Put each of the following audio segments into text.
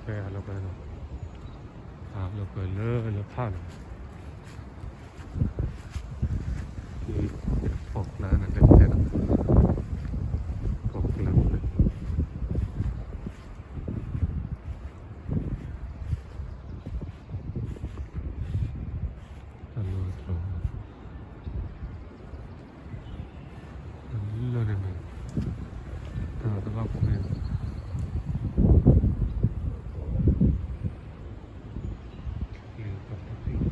ဖဲအလီၢ်ပှဲၤနီၤ, အလီၢ်ပှဲၤလၢလၢဖးနီၤ, ဖီၣ်ကျါန့ၣ်တဲတဲနီၤ, ဖီၣ်ကျါန့ၣ် တၢ်လီၢ်တလီၢ် လၢန့ၣ်မ့ၢ် တၢ်တဘၣ်ဖဲ လၢပှၤတသ့ ဟ့ၣ်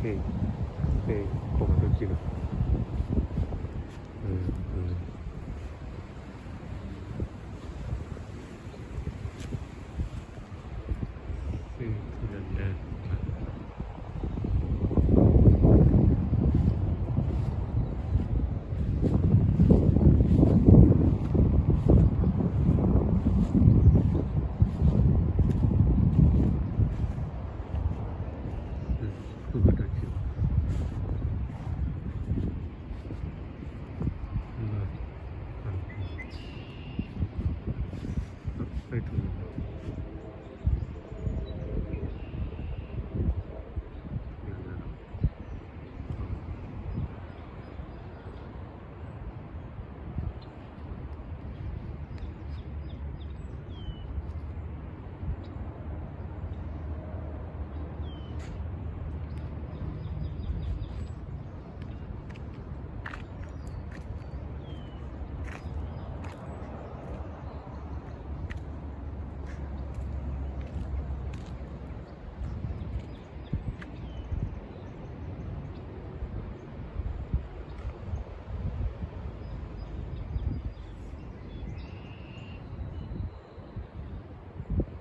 ဟ့ၣ် ပှၤတက့ၢ်နီၤ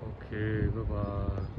OK, bye bye.